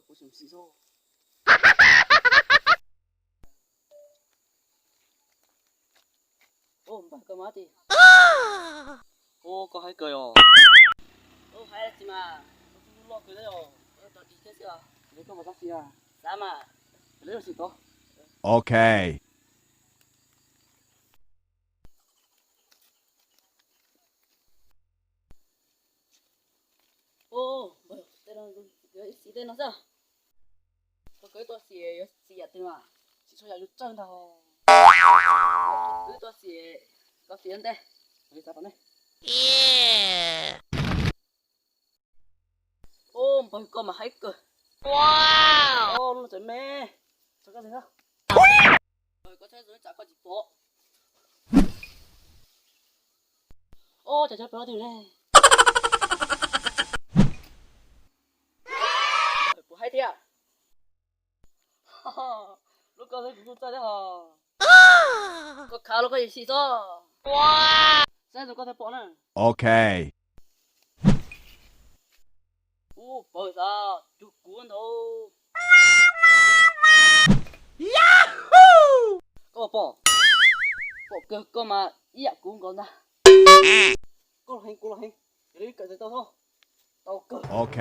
Ua xyem xim xwb. Ua npawg koj mas ti. Ua koj haib kawg yom. Ua haib tsis mas, ua tub loj kawg thiab yom. Ua tau dig thiab xwb os. Koj mas txhob xim a. Xav mas. Lawv yuav xim tod. Ok. Ua npawg, tej no yuav xim tej no xwb. Koj kawg tuaj xim yuav xim yam twg mas, xim txhua yam yuav tsawg ntag. Kawg tuaj xim, koj xim ntej. Ua npawg koj mas haib kawg. Ua lub tsev me, txhob koj xim xwb. Npawg koj txhob zoo tsam koj tsis pom. Ua cas tsis pom twg ne. Puas haib thiab? Lub koj xwb kuv kuj txawj thiab hos. Koj khav los koj xim xwb. Saib zoo koj thiaj pom na. Ok. Ub, pawg xav cug kuv ntag. Koj pom, pom kawg koj mas ib yam kuv nkaus ntag. Koj los heev kuv los heev, yog li kawm ntawv tau tau. Tau kawg. Ok.